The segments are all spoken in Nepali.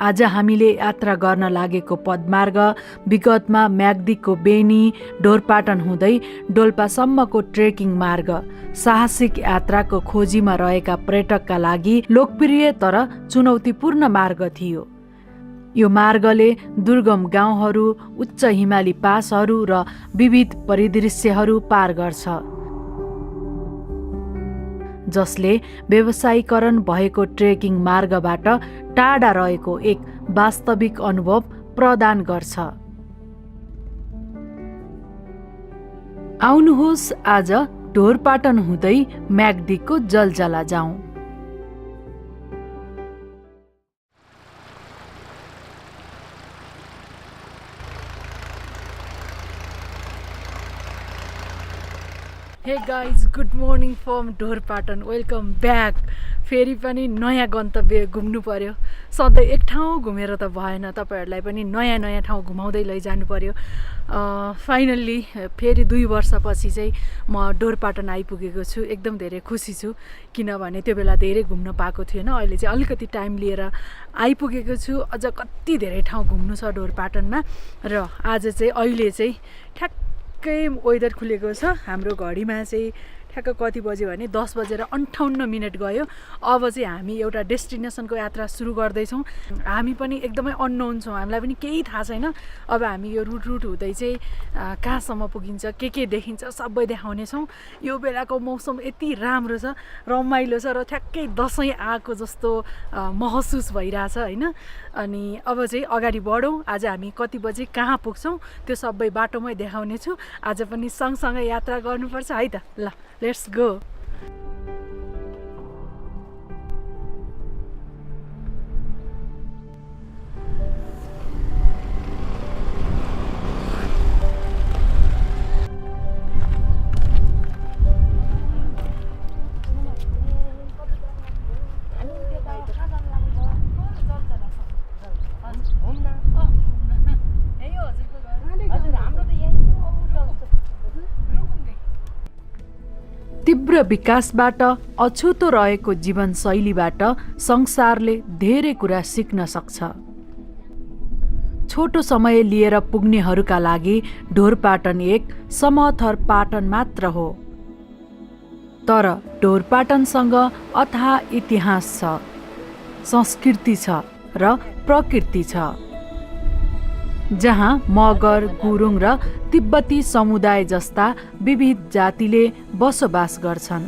आज हामीले यात्रा गर्न लागेको पदमार्ग विगतमा म्याग्दीको बेनी ढोरपाटन हुँदै डोल्पासम्मको ट्रेकिङ मार्ग साहसिक यात्राको खोजीमा रहेका पर्यटकका लागि लोकप्रिय तर चुनौतीपूर्ण मार्ग थियो। यो मार्गले दुर्गम गाउँहरू, उच्च हिमाली पासहरू र विविध परिदृश्यहरू पार गर्छ, जसले व्यवसायीकरण भएको ट्रेकिङ मार्गबाट टाढा रहेको एक वास्तविक अनुभव प्रदान गर्छ। आउनुहोस् आज ढोरपाटन हुँदै म्याग्दीको जलजला जाउँ। Hey guys, good morning from Dhorpatan. Welcome back. फेरि पनि नयाँ गन्तव्य घुम्नु पर्यो। सधैँ एक ठाउँ घुमेर त भएन, तपाईँहरूलाई पनि नयाँ नयाँ ठाउँ घुमाउँदै लैजानु पर्यो। फाइनल्ली फेरि 2 वर्षपछि चाहिँ म ढोरपाटन आइपुगेको छु। एकदम धेरै खुसी छु, किनभने त्यो बेला धेरै घुम्न पाएको थिएन। अहिले चाहिँ अलिकति टाइम लिएर आइपुगेको छु। अझ कति धेरै ठाउँ घुम्नु छ ढोरपाटनमा। र आज चाहिँ अहिले चाहिँ ठ्याक्कै वेदर खुलेको छ। हाम्रो घडीमा चाहिँ ठ्याक्क कति बज्यो भने 10:58 गयो। अब चाहिँ हामी एउटा डेस्टिनेसनको यात्रा सुरु गर्दैछौँ। हामी पनि एकदमै अननोन छौँ, हामीलाई पनि केही थाहा छैन। अब हामी यो रुट हुँदै चाहिँ कहाँसम्म पुगिन्छ, के देखिन्छ सबै देखाउनेछौँ। यो बेलाको मौसम यति राम्रो छ, रमाइलो छ र ठ्याक्कै दसैँ आएको जस्तो महसुस भइरहेछ होइन। अनि अब चाहिँ अगाडि बढौँ। आज हामी कति बजे कहाँ पुग्छौँ त्यो सबै बाटोमै देखाउनेछु। आज पनि सँगसँगै यात्रा गर्नुपर्छ है त। ल, लेट्स गो। तीव्र विकासबाट अछुतो रहेको जीवनशैलीबाट संसारले धेरै कुरा सिक्न सक्छ। छोटो समय लिएर पुग्नेहरूका लागि ढोरपाटन एक समथर पाटन मात्र हो, तर ढोरपाटनसँग अथाह इतिहास छ, संस्कृति छ र प्रकृति छ, जहाँ मगर, गुरुङ र तिब्बती समुदाय जस्ता विविध जातिले बसोबास गर्छन्।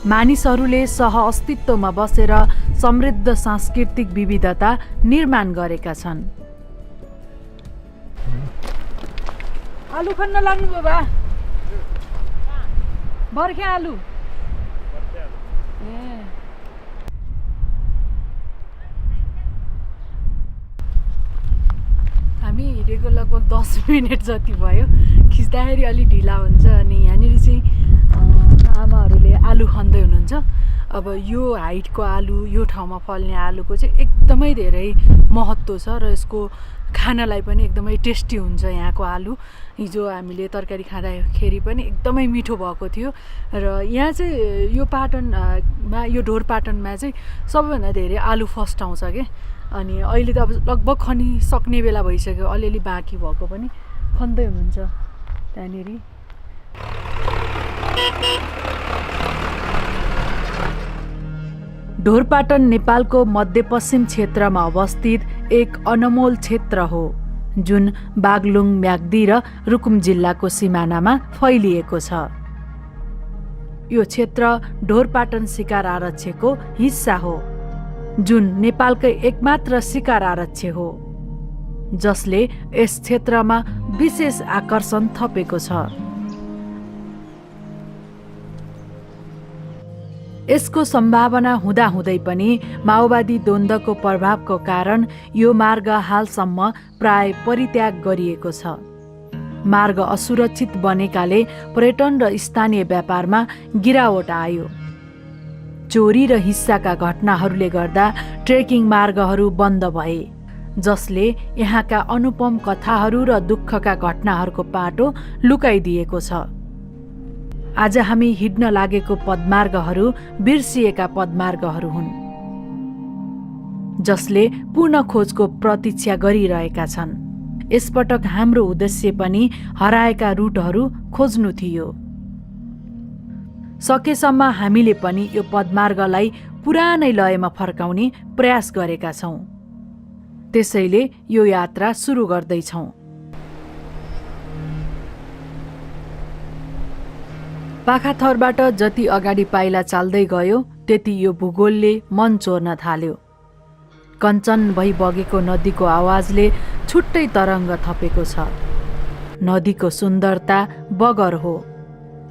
मानिसहरूले सह-अस्तित्वमा बसेर समृद्ध सांस्कृतिक विविधता निर्माण गरेका छन्। आलु खन्न लाग्नुभयो बा? बर्खे आलु हामी हिँडेको लगभग 10 मिनट जति भयो। खिच्दाखेरि अलि ढिला हुन्छ। अनि यहाँनिर चाहिँ आमाहरूले आलु खन्दै हुनुहुन्छ। अब यो हाइटको आलु, यो ठाउँमा फल्ने आलुको चाहिँ एकदमै धेरै महत्त्व छ र यसको खानालाई पनि एकदमै टेस्टी हुन्छ यहाँको आलु। हिजो हामीले तरकारी खाँदाखेरि पनि एकदमै मिठो भएको थियो। र यहाँ चाहिँ यो पाटनमा, यो ढोरपाटनमा चाहिँ सबैभन्दा धेरै आलु फर्स्ट आउँछ क्या। अनि अहिले त अब लगभग खनिसक्ने बेला भइसक्यो। अलिअलि बाँकी भएको पनि खन्दै हुनुहुन्छ त्यहाँनिर। ढोरपाटन नेपालको मध्यपश्चिम क्षेत्रमा अवस्थित एक अनमोल क्षेत्र हो, जुन बागलुङ, म्याग्दी र रुकुम जिल्लाको सिमानामा फैलिएको छ। यो क्षेत्र ढोरपाटन शिकार आरक्षको हिस्सा हो, जुन नेपालकै एकमात्र शिकार आरक्ष हो, जसले यस क्षेत्रमा विशेष आकर्षण थपेको छ। यसको सम्भावना हुँदाहुँदै पनि माओवादी द्वन्द्वको प्रभावको कारण यो मार्ग हालसम्म प्राय परित्याग गरिएको छ। मार्ग असुरक्षित बनेकाले पर्यटन र स्थानीय व्यापारमा गिरावट आयो। चोरी र हिंसाका घटनाहरूले गर्दा ट्रेकिङ मार्गहरू बन्द भए, जसले यहाँका अनुपम कथाहरू र दुःखका घटनाहरूको पाटो लुकाइदिएको छ। आज हामी हिँड्न लागेको पदमार्गहरू बिर्सिएका पदमार्गहरू हुन्। जसले पुनः खोजको प्रतीक्षा गरिरहेका छन्। यसपटक हाम्रो उद्देश्य पनि हराएका रुटहरू खोज्नु थियो। सकेसम्म हामीले पनि यो पदमार्गलाई पुरानै लयमा फर्काउने प्रयास गरेका छौँ। त्यसैले यो यात्रा सुरु गर्दैछौँ। पाखाथरबाट जति अगाडि पाइला चाल्दै गयो त्यति यो भूगोलले मन चोर्न थाल्यो। कञ्चन भई बगेको नदीको आवाजले छुट्टै तरङ्ग थपेको छ। नदीको सुन्दरता बगर हो।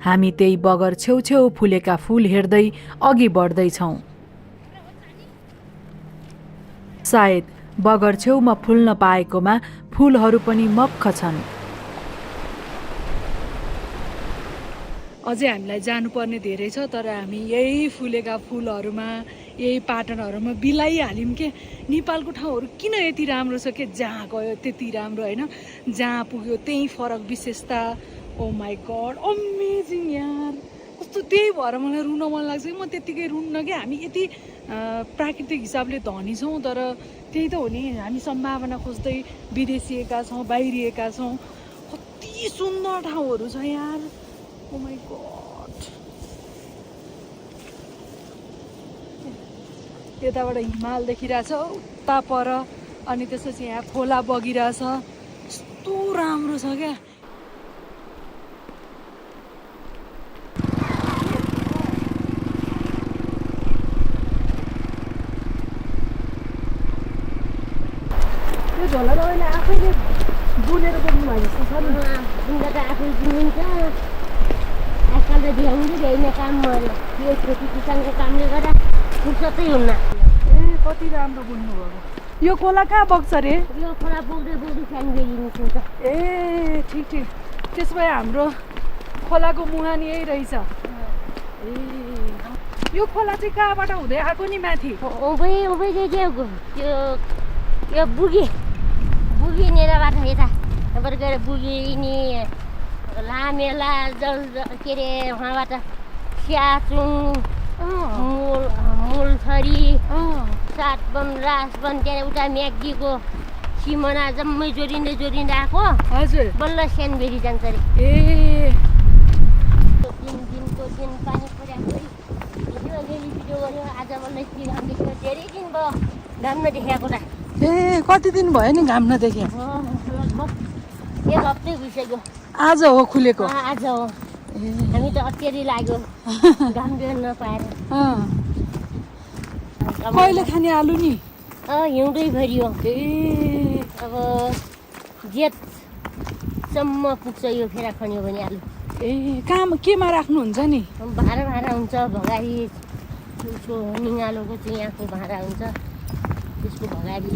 हामी त्यही बगर छेउछेउ फुलेका फूल हेर्दै अघि बढ्दैछौँ। सायद बगर छेउमा फुल्न पाएकोमा फूलहरू पनि मक्ख छन्। अझै हामीलाई जानुपर्ने धेरै छ, तर हामी यही फुलेका फुलहरूमा यही पाटनहरूमा बिलाइहाल्यौँ के। नेपालको ठाउँहरू किन यति राम्रो छ के, जहाँ गयो त्यति राम्रो होइन, जहाँ पुग्यो त्यही फरक विशेषता। ओ माई गड, अमेजिङ यार। कस्तो त्यही भएर मलाई रुन मन लाग्छ कि म त्यत्तिकै रुन्न कि। हामी यति प्राकृतिक हिसाबले धनी छौँ, तर त्यही त हो नि, हामी सम्भावना खोज्दै विदेशिएका छौँ, बाहिरिएका छौँ। कति सुन्दर ठाउँहरू छ यार। ओ माई गड। यताबाट हिमाल देखिरहेछ उता पर, अनि त्यसपछि यहाँ खोला बगिरहेछ। कस्तो राम्रो छ क्या। यो झोला तपाईँले आफैले बुनेर बोक्नु भएको जस्तो छ नि। बुन्दा त आफै बुनिन्छ। आजकल त भ्याउनु भ्याइन काम गर्यो। यो खेती किसानको कामले गर्दा फुर्सदै हुन्न। ए कति राम्रो बुन्नु भएको। यो खोला कहाँ बग्छ रे? यो खोला बोक्दै बोक्दै सानबेरी निस्किन्छ। ए ठिक ठिक। त्यसो भए हाम्रो खोलाको मुहान यही रहेछ। ए यो खोला चाहिँ कहाँबाट हुँदै आएको नि माथि? उभै त्यो यो बुगी नेराबाट यता यहाँबाट गएर बुगी नि लामेला के अरे उहाँबाट स्याचुङ मुलथरी सातवन राजवन त्यहाँ उता म्याग्दीको सिमना जम्मै जोडिँदै आएको। हजुर बल्ल स्यानबेरी जान्छ अरे। ए दिनको दिन पानी परिरहेको अलिअलि भिडियो गऱ्यो। आज बल्ल घाम देख्यो। धेरै दिन भयो घाम नदेखाएको त। ए कति दिन भयो नि घाम नदेखे? लगभग 1 हप्तै भइसक्यो। आज हो खुलेको? आज हो। हामी त अत्यारी लाग्यो घाम देख्न नपाएर। कहिले खाने आलु नि? हिउँदै भरियो। ए अब जेठसम्म पुग्छ यो फेरा खन्यो भने आलु। ए कहाँ केमा राख्नुहुन्छ नि? भाँडा हुन्छ, भगारी उसको निगालोको चाहिँ यहाँको भाँडा हुन्छ, त्यसको भगारी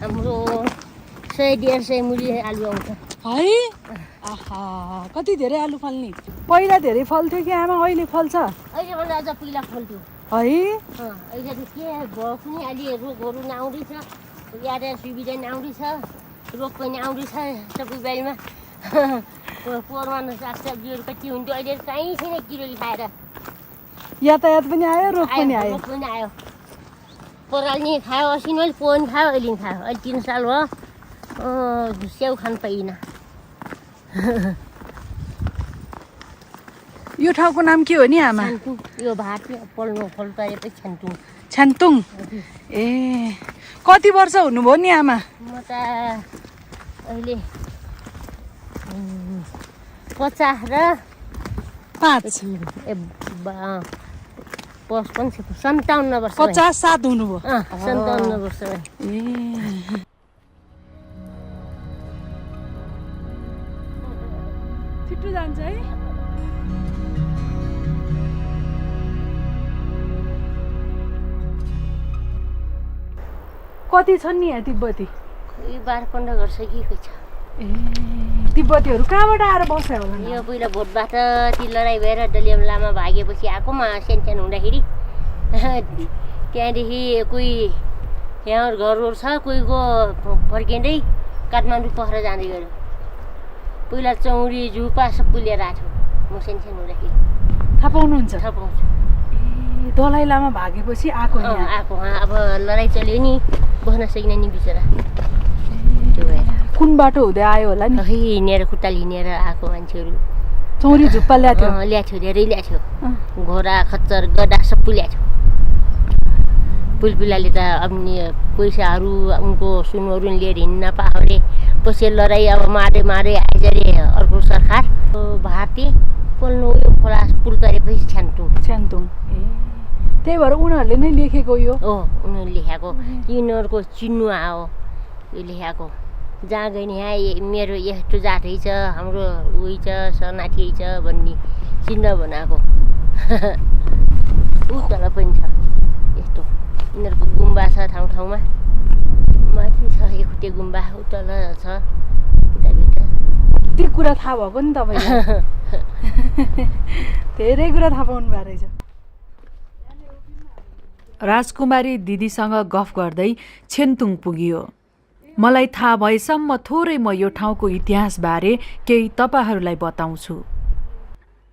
हाम्रो 100-150 मुली आलु आउँछ है। आहा कति धेरै आलु फल्ने। पहिला धेरै फल्थ्यो कि आमा अहिले फल्छ? अहिले भन्दा अझ पहिला फल्थ्यो है। अहिले त के भयो पनि अहिले रोगहरू नआउँदैछ, यातायात सुविधा नआउँदैछ, रोग पनि आउँदैछ सबै बारीमा। पोहोरमा सागसब्जीहरू कति हुन्थ्यो, अहिले कहीँ छैन किरोले खाएर। यातायात पनि आयो, रोग पनि आयो। रोग पनि आयो। पराल्ने खायो, असिनले पोहन खायो, अहिले खायो। अहिले 3 साल भयो स्याउ खान पाइएन। यो ठाउँको नाम के हो नि आमा? छान्तुङ। यो भात पल्लो फल पारेपछि छान्तुङ। छान्तुङ। ए कति वर्ष हुनुभयो नि आमा? म त अहिले 50 र 5 57 वर्ष। 57 हुनुभयो? 57 वर्ष। ए छिट्टो जान्छ है। कति छन् नि यहाँ तिब्बती? 12-15 वर्ष कि छ। ए तिब्बतीहरू कहाँबाट आएर बस्यो होला? यो पहिला भोटबाट ती लडाइँ भएर डलियम लामा भागेपछि आएकोमा सानो हुँदाखेरि त्यहाँदेखि कोही यहाँ घरहरू छ, कोहीको फर्किँदै काठमाडौँ पखेर जाँदै गयो। पहिला चौरी झुपा सबै लिएर आएको म सानो हुँदाखेरि। थाहा पाउनुहुन्छ? थाहा पाउँछु। दलाइ लामा भागेपछि आएको यहाँ आएको अब लडाइँ चल्यो नि बस्न सकिन नि बिचरा त्यो भएर कुन बाटो हुँदै आयो होला नि खै हिँडेर खुट्टाले हिँडेर आएको मान्छेहरू चौरी झुप्पा ल्याएको ल्याएको धेरै ल्याएको घोडा खच्चर गड्डा सबै ल्याएको पुलपिलाले त अनि पैसाहरू उनको सुनहरू लिएर हिँड्न पाएरे पछि लडाइँ अब मारे आइज रे अर्को सरकार भारती पोल्नु यो खोला पुल तरेपछि छ्याङतुङ त्यही भएर उनीहरूले नै लेखेको यो उनीहरूले लेखाएको यिनीहरूको चिन्नुवा हो यो लेखाएको जहाँ गयो नि यहाँ मेरो यस्तो जातै छ हाम्रो उही छ सनाथी छ भन्ने चिन्ह बनाएको ऊ तल पनि छ यस्तो यिनीहरूको गुम्बा छ ठाउँमा माथि छ एकखुट्टे गुम्बा ऊ तल छ उताभित्र त्यो कुरा थाहा भएको नि तपाईँलाई धेरै कुरा थाहा पाउनु भएको रहेछ राजकुमारी दिदीसँग गफ गर्दै छेन्तुङ पुगियो मलाई थाहा भएसम्म थोरै म यो ठाउँको इतिहासबारे केही तपाईँहरूलाई बताउँछु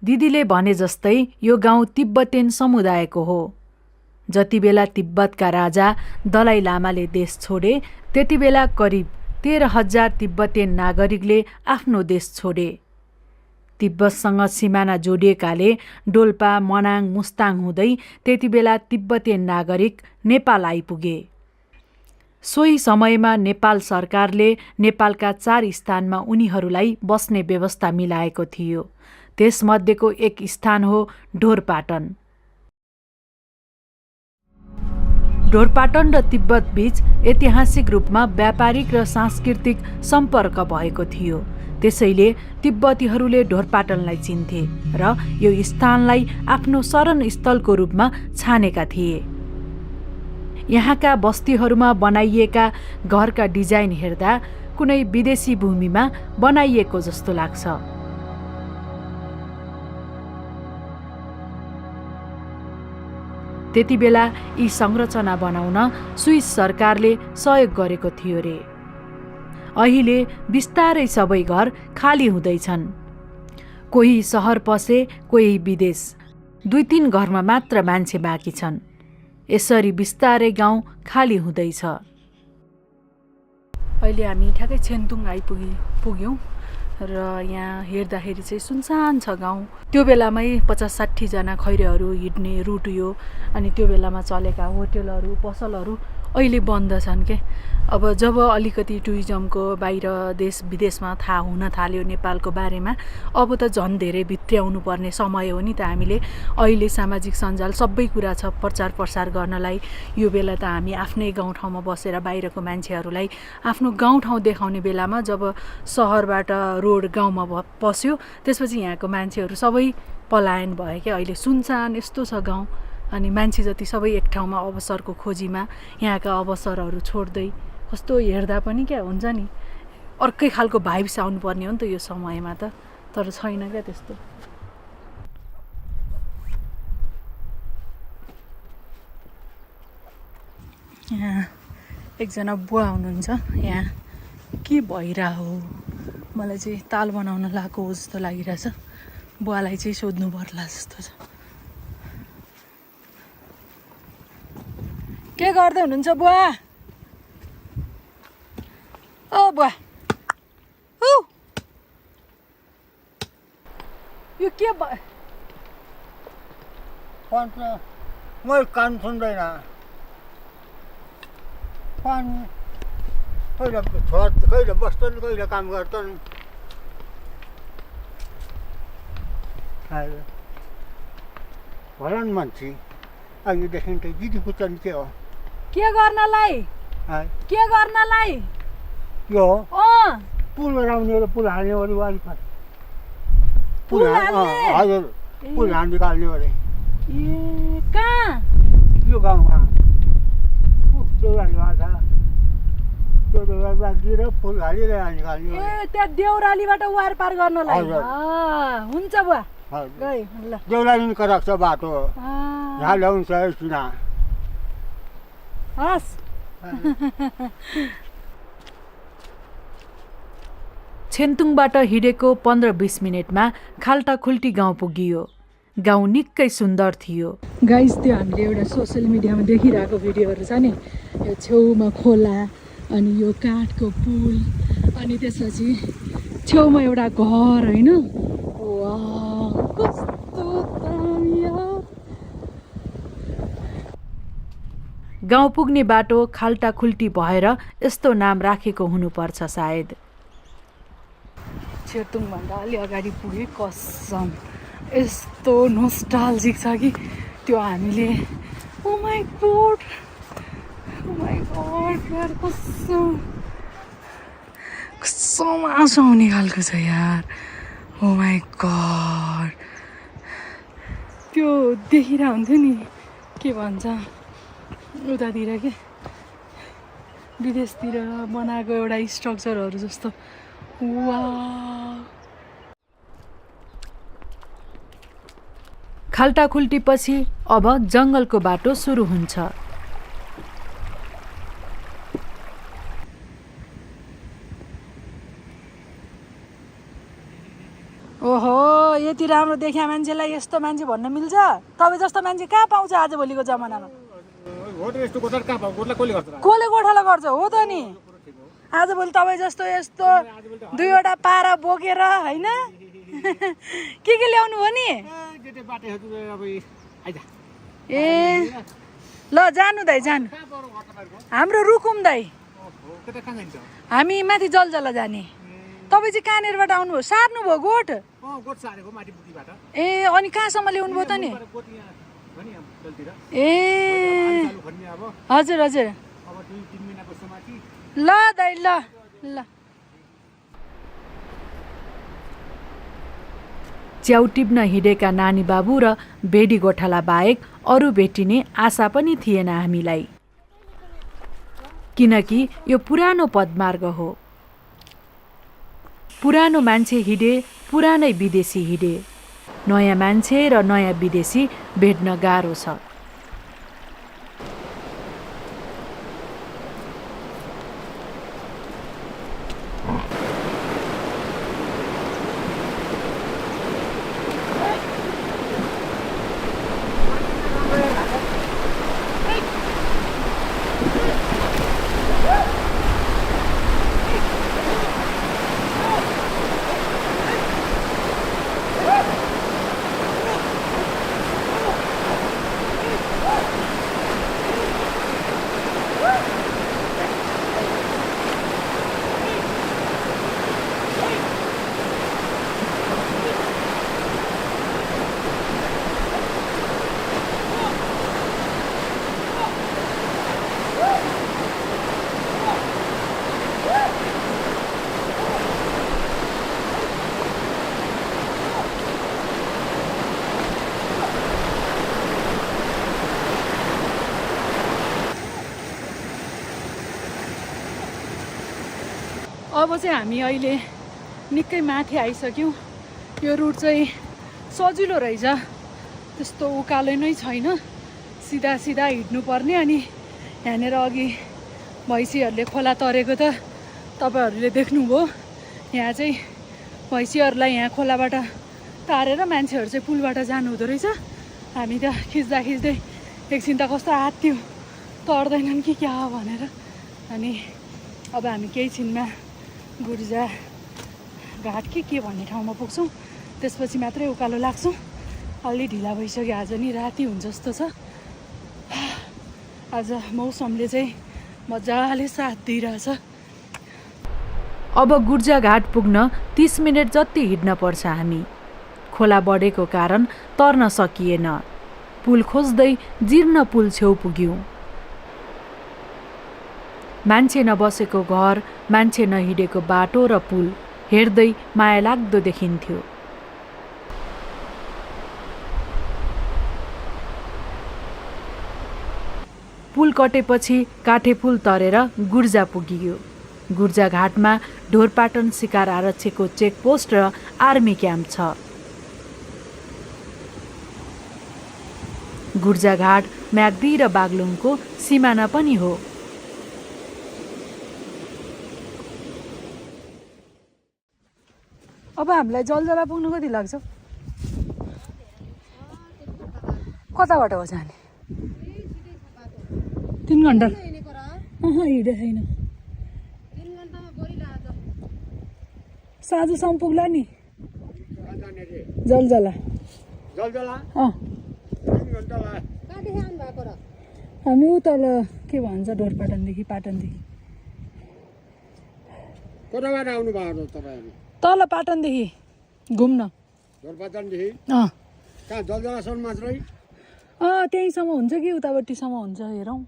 दिदीले भने जस्तै यो गाउँ तिब्बतेन समुदायको हो जति बेला तिब्बतका राजा दलाइ लामाले देश छोडे त्यति बेला करिब 13,000 तिब्बतेन नागरिकले आफ्नो देश छोडे तिब्बतसँग सिमाना जोडिएकाले डोल्पा मनाङ मुस्ताङ हुँदै त्यति बेला तिब्बतेन नागरिक नेपाल आइपुगे सोही समयमा नेपाल सरकारले नेपालका 4 स्थानमा उनीहरूलाई बस्ने व्यवस्था मिलाएको थियो त्यसमध्येको एक स्थान हो ढोरपाटन ढोरपाटन र तिब्बत बीच ऐतिहासिक रूपमा व्यापारिक र सांस्कृतिक सम्पर्क भएको थियो त्यसैले तिब्बतीहरूले ढोरपाटनलाई चिन्थे र यो स्थानलाई आफ्नो शरण स्थलको रूपमा छानेका थिए यहाँका बस्तीहरूमा बनाइएका घरका डिजाइन हेर्दा कुनै विदेशी भूमिमा बनाइएको जस्तो लाग्छ त्यति बेला यी संरचना बनाउन स्विस सरकारले सहयोग गरेको थियो रे अहिले बिस्तारै सबै घर खाली हुँदैछन् कोही सहर पसे कोही विदेश 2-3 घरमा मात्र मान्छे बाँकी छन् यसरी बिस्तारै गाउँ खाली हुँदैछ अहिले हामी ठ्याक्कै छेन्तुङ पुग्यौँ र यहाँ हेर्दाखेरि चाहिँ सुनसान छ गाउँ त्यो बेलामै 50-60 जना खैरेहरू हिँड्ने रुट यो अनि त्यो बेलामा चलेका होटेलहरू पसलहरू अहिले बन्द छन् के अब जब अलिकति टुरिज्मको बाहिर देश विदेशमा थाहा हुन थाल्यो नेपालको बारेमा अब त झन् धेरै भित्र्याउनु पर्ने समय हो नि त हामीले अहिले सामाजिक सञ्जाल सबै कुरा छ प्रचार प्रसार गर्नलाई यो बेला त हामी आफ्नै गाउँठाउँमा बसेर बाहिरको मान्छेहरूलाई आफ्नो गाउँठाउँ देखाउने बेलामा जब सहरबाट रोड गाउँमा पस्यो त्यसपछि यहाँको मान्छेहरू सबै पलायन भयो क्या अहिले सुनसान यस्तो छ गाउँ अनि मान्छे जति सबै एक ठाउँमा अवसरको खोजीमा यहाँका अवसरहरू छोड्दै कस्तो हेर्दा पनि क्या हुन्छ नि अर्कै खालको भाइब्स आउनुपर्ने हो नि त यो समयमा त तर छैन क्या त्यस्तो यहाँ एकजना बुवा हुनुहुन्छ यहाँ के भइरहेको हो मलाई चाहिँ ताल बनाउन लगाएको हो जस्तो लागिरहेछ बुवालाई चाहिँ सोध्नु पर्ला जस्तो छ के गर्दै हुनुहुन्छ बुवा ओ बुवा यो के मैले कान सुन्दैन कहिले बस्छन् कहिले काम गर्छन् भन मान्छे अघिदेखि त दिदी पुच्छन् के हो के गर्नलाई यो पुल बनाउने र पुल हाल्ने अरे वारिपार हजुर पुल निकाल्ने अरे ए कहाँ यो गाउँमा देउराली छ त्यो देउरालीबाट पुल हालेर निकाल्ने ए त्यहाँ देउरालीबाट वार पार गर्नलाई हुन्छ बुवा गए ल देउराली कराएको छ बाटो यहाँ ल्याउँछ एकछिन हस् छेन्तुङबाट हिँडेको 15-20 मिनेटमा खाल्टाखुल्टी गाउँ पुगियो गाउँ निकै सुन्दर थियो। गाइस त्यो हामीले एउटा सोसियल मिडियामा देखिरहेको भिडियोहरू छ नि, यो छेउमा खोला अनि यो काठको पुल अनि त्यसपछि छेउमा एउटा घर होइन। वाह कस्तो दामी यार। गाउँ पुग्ने बाटो खाल्टाखुल्टी भएर यस्तो नाम राखेको हुनुपर्छ सायद। चेतुङभन्दा अलि अगाडि पुगे कसम यस्तो नोस्टाल्जिक छ कि त्यो हामीले ओ माई गॉड यार कसम आँसु आउने खालको छ यार। ओ माई गॉड त्यो देखिरहेको हुन्थ्यो नि के भन्छ उतातिर के विदेशतिर बनाएको एउटा स्ट्रक्चरहरू जस्तो। वाह खाल्टाखुल्टी पछि अब जङ्गलको बाटो सुरु हुन्छ। ओहो यति राम्रो देखिया मान्छेलाई यस्तो मान्छे भन्न मिल्छ? तपाईँ जस्तो मान्छे कहाँ पाउँछ आजभोलिको जमानामा? कसले गोठाला गर्छ हो त नि? आजभोलि तपाईँ जस्तो यस्तो दुईवटा पारा बोकेर होइन के ल्याउनु हो नि? ए ल जानु दाइ जानु। हाम्रो रुकुम दाइ, हामी माथि जलजला जाने। तपाईँ चाहिँ कहाँनिरबाट आउनुभयो? सार्नुभयो गोठ? ए अनि कहाँसम्म ल्याउनु भयो त नि? ए हजुर हजुर ल दाइ ल ल। च्याउ टिप्न हिँडेका नानी बाबु र भेडी गोठाला बाहेक अरू भेटिने आशा पनि थिएन हामीलाई, किनकि यो पुरानो पदमार्ग हो। पुरानो मान्छे हिँडे, पुरानै विदेशी हिँडे। नयाँ मान्छे र नयाँ विदेशी भेट्न गाह्रो छ। अब चाहिँ हामी अहिले निकै माथि आइसक्यौँ। यो रुट चाहिँ सजिलो रहेछ, त्यस्तो उकालो नै छैन, सिधा सिधा हिँड्नुपर्ने। अनि यहाँनिर अघि भैँसीहरूले खोला तरेको त तपाईँहरूले देख्नुभयो। यहाँ चाहिँ भैँसीहरूलाई यहाँ खोलाबाट तारेर मान्छेहरू चाहिँ पुलबाट जानु हुँदो रहेछ। हामी त खिच्दा खिच्दै एकछिन त कस्तो आत्तियो, तर्दैनन् कि क्या भनेर। अनि अब हामी केही छिनमा गुर्जा घाट के भन्ने ठाउँमा पुग्छौँ, त्यसपछि मात्रै उकालो लाग्छौँ। अलि ढिला भइसक्यो, आज नि राति हुन्छ जस्तो छ। आज मौसमले चाहिँ मजाले साथ दिइरहेछ। अब गुर्जा घाट पुग्न 30 मिनट जति हिँड्न पर्छ हामी। खोला बढेको कारण तर्न सकिएन। पुल खोज्दै जीर्ण पुल छेउ पुग्यौँ। मान्छे नबसेको घर, मान्छे नहिँडेको बाटो र पुल हेर्दै माया लाग्दो देखिन्थ्यो। पुल कटेपछि काठे पुल तरेर गुर्जा पुगियो। गुर्जा घाटमा ढोरपाटन शिकार आरक्षीको चेकपोस्ट र आर्मी क्याम्प छ। गुर्जा घाट म्याग्दी र बागलुङको सिमाना पनि हो। अब हामीलाई जलजला पुग्नु कति लाग्छ? कताबाट हो जाने 3 घन्टा हिँडे छैन साँझसम्म पुग्ला नि जलजला हामी उतल के भन्छ ढोरपाटनदेखि पाटनदेखि कताबाट आउनु भएको तपाईहरु तल पाटनदेखि घुम्न ढोरपाटनदेखि कहाँ जलजलासम्म मात्रै त्यहीँसम्म हुन्छ कि उतापट्टिसम्म हुन्छ हेरौँ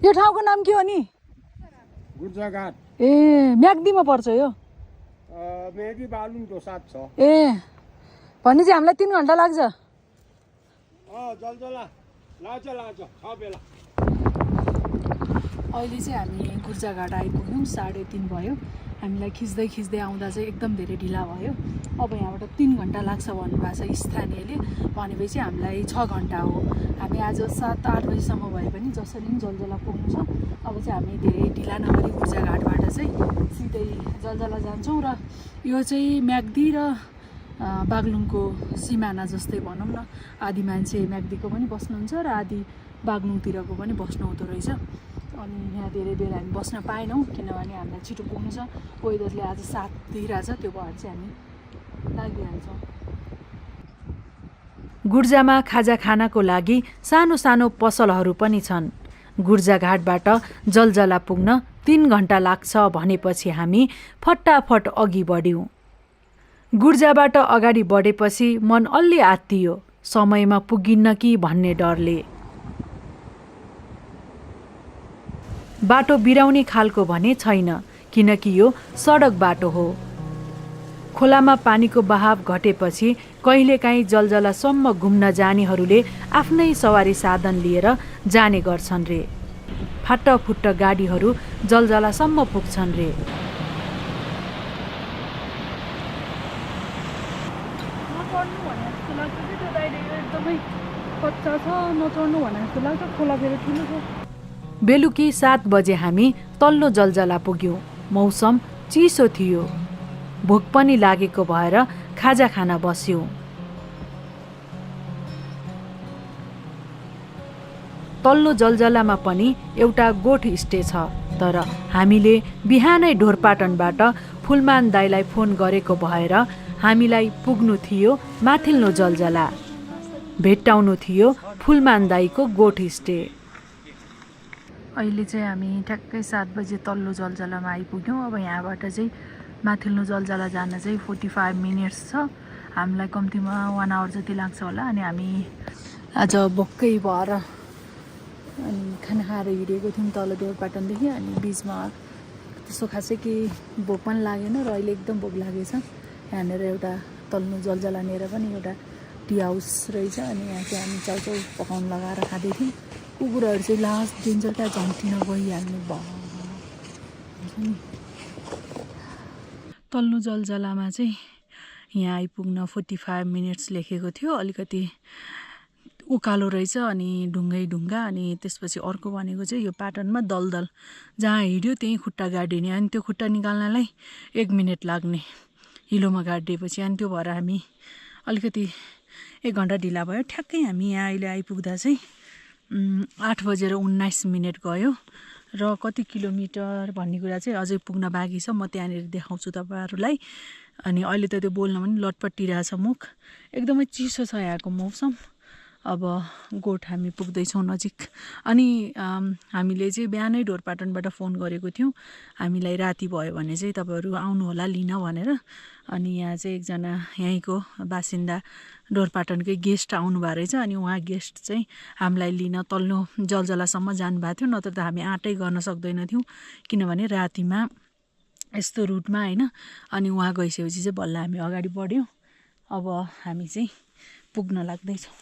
यो ठाउँको नाम के हो नि गुर्जाघाट ए म्याग्दीमा पर्छ यो मेगी बालुङको साथ छ ए भनेपछि हामीलाई 3 घन्टा लाग्छ जलजला लाग्छ बेला अहिले चाहिँ हामी गुर्जाघाट आइपुग्यौँ 3:30 भयो हामीलाई खिच्दै आउँदा चाहिँ एकदम धेरै ढिला भयो अब यहाँबाट 3 घन्टा लाग्छ भन्नुभएको छ स्थानीयले भनेपछि हामीलाई 6 घन्टा हो हामी आज 7-8 बजीसम्म भए पनि जसरी पनि जलजला पुग्नु छ अब चाहिँ हामी धेरै ढिला नगरी गुर्जाघाटबाट चाहिँ सिधै जलजला जान्छौँ र यो चाहिँ म्याग्दी र बागलुङको सिमाना जस्तै भनौँ न आधी मान्छे म्याग्दीको पनि बस्नुहुन्छ र आधी बागलुङतिरको पनि बस्नु हुँदो रहेछ अनि यहाँ धेरै बेर हामी बस्न पाएनौँ किनभने हामीलाई छिटो पुग्नु छ वेदरले आज साथ दिइरहेछ त्यो भएर चाहिँ हामी लागिहाल्छौँ गुर्जामा खाजा खानको लागि सानो सानो पसलहरू पनि छन् गुर्जाघाटबाट जलजला पुग्न 3 घन्टा लाग्छ भनेपछि हामी फटाफट अघि बढ्यौँ गुर्जाबाट अगाडि बढेपछि मन अलि आत्तियो समयमा पुगिन्न कि भन्ने डरले बाटो बिराउने खालको भने छैन किनकि यो सडक बाटो हो खोलामा पानीको बहाव घटेपछि कहिलेकाहीँ जलजलासम्म घुम्न जानेहरूले आफ्नै सवारी साधन लिएर जाने गर्छन् रे फाटफुट्ट गाडीहरू जलजलासम्म पुग्छन् रे बेलुकी 7 बजे हामी तल्लो जलजला पुग्यौँ मौसम चिसो थियो भोक पनि लागेको भएर खाजा खान बस्यौँ तल्लो जलजलामा पनि एउटा गोठ स्टे छ तर हामीले बिहानै ढोरपाटनबाट फुलमान दाइलाई फोन गरेको भएर हामीलाई पुग्नु थियो माथिल्लो जलजला भेट्टाउनु थियो फुलमान दाइको गोठ स्टे अहिले चाहिँ हामी ठ्याक्कै 7 बजे तल्लो जलजलामा आइपुग्यौँ अब यहाँबाट चाहिँ माथिल्लो जलजला जान चाहिँ 45 मिनट्स छ हामीलाई कम्तीमा 1 आवर जति लाग्छ होला अनि हामी आज भोकै भएर अनि खाना खाएर हिँडेको थियौँ तल ढोरपाटनदेखि अनि बिचमा त्यसो खासै केही भोक पनि लागेन र अहिले एकदम भोक लागेछ यहाँनिर एउटा तल्लो जलजलानिर पनि एउटा टी हाउस रहेछ अनि यहाँ चाहिँ हामी चाउचाउ पकाउन लगाएर खाँदै थियौँ कुकुरहरू चाहिँ लास्ट डेन्जर क्या झम्टिन गइहाल्नु भयो तल्लो जलजलामा चाहिँ यहाँ आइपुग्न 45 मिनट्स लेखेको थियो अलिकति उकालो रहेछ अनि ढुङ्गा अनि त्यसपछि अर्को भनेको चाहिँ यो पाटनमा दलदल जहाँ हिँड्यो त्यहीँ खुट्टा गाडिने अनि त्यो खुट्टा निकाल्नलाई 1 मिनट लाग्ने हिलोमा गाडिएपछि अनि त्यो भएर हामी अलिकति 1 घन्टा ढिला भयो ठ्याक्कै हामी यहाँ अहिले आइपुग्दा चाहिँ 8:19 गयो र कति किलोमिटर भन्ने कुरा चाहिँ अझै पुग्न बाँकी छ म त्यहाँनिर देखाउँछु तपाईँहरूलाई अनि अहिले त त्यो बोल्न पनि लटपटिरहेछ मुख एकदमै चिसो छ यहाँको मौसम अब गोठ हामी पुग्दैछौँ नजिक अनि हामीले चाहिँ बिहानै ढोरपाटनबाट फोन गरेको थियौँ हामीलाई राति भयो भने चाहिँ तपाईँहरू आउनु होला लिन भनेर अनि यहाँ चाहिँ एकजना यहीँको बासिन्दा ढोरपाटनकै गेस्ट आउनुभएको रहेछ अनि उहाँ गेस्ट चाहिँ हामीलाई लिन तल्लो जलजलासम्म जानुभएको थियो नत्र त हामी आँटै गर्न सक्दैनथ्यौँ किनभने रातिमा यस्तो रुटमा होइन अनि उहाँ गइसकेपछि चाहिँ बल्ल हामी अगाडि बढ्यौँ अब हामी चाहिँ पुग्न लाग्दैछौँ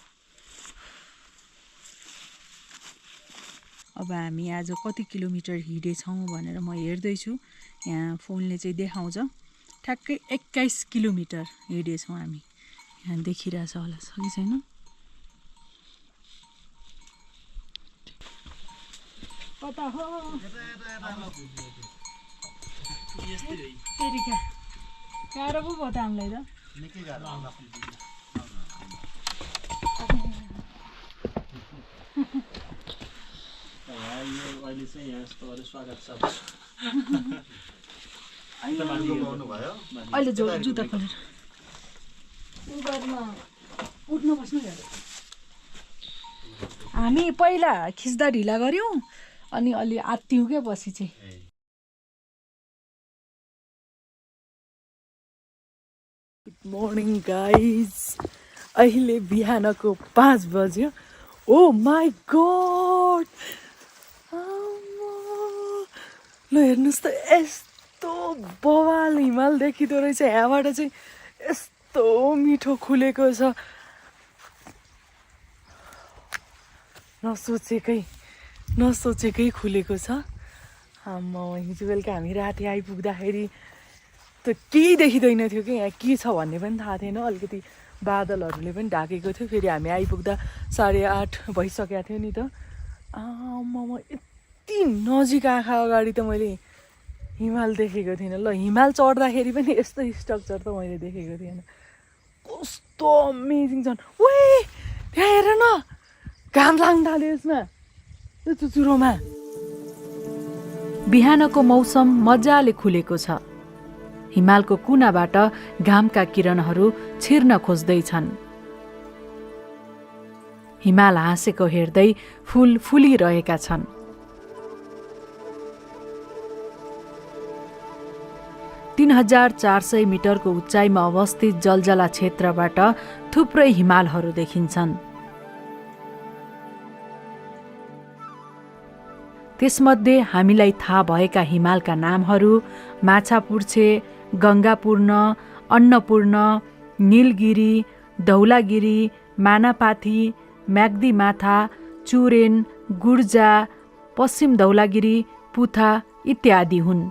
अब हामी आज कति किलोमिटर हिँडेछौँ भनेर म हेर्दैछु यहाँ फोनले चाहिँ देखाउँछ ठ्याक्कै 21 किलोमिटर हिँडेछौँ हामी यहाँ देखिरहेछ होला छ कि छैन कता हो गाह्रो पो भयो त हामीलाई त अहिले चाहिँ यहाँ यस्तो स्वागत छ अहिले जुत्ता खोलेर उठ्नु बस्नु हामी पहिला खिच्दा ढिला गऱ्यौँ अनि अलि आत्तियौँ क्या पछि चाहिँ गुड मर्निङ गाइज अहिले बिहानको 5 बज्यो ओ माई गड ल हेर्नुहोस् त यस्तो बवाल हिमाल देखिँदो रहेछ यहाँबाट चाहिँ यस्तो मिठो खुलेको छ नसोचेकै खुलेको छ हिजो बेलुका हामी राति आइपुग्दाखेरि त केही देखिँदैन थियो कि यहाँ के छ भन्ने पनि थाहा थिएन अलिकति बादलहरूले पनि ढाकेको थियो फेरि हामी आइपुग्दा 8:30 भइसकेको थियो नि त यति नजिक आँखा अगाडि त मैले हिमाल देखेको थिइनँ ल हिमाल चढ्दाखेरि पनि यस्तो स्ट्रक्चर त मैले देखेको थिएन कस्तो अमेजिङ छन् ओए त्यहाँ हेर न घाम लाग्न थाल्यो यसमा यो चुचुरोमा बिहानको मौसम मजाले खुलेको छ हिमालको कुनाबाट घामका किरणहरू छिर्न खोज्दैछन् हिमाल हाँसेको हेर्दै फूल फुलिरहेका छन् 3400 मिटरको उचाइमा अवस्थित जलजला क्षेत्रबाट थुप्रै हिमालहरू देखिन्छन् त्यसमध्ये हामीलाई थाहा भएका हिमालका नामहरू माछापुच्छ्रे गङ्गापूर्ण अन्नपूर्ण नीलगिरी धौलागिरी मानापाथी म्याग्दीमाथा चुरेन गुर्जा पश्चिम धौलागिरी पुथा इत्यादि हुन्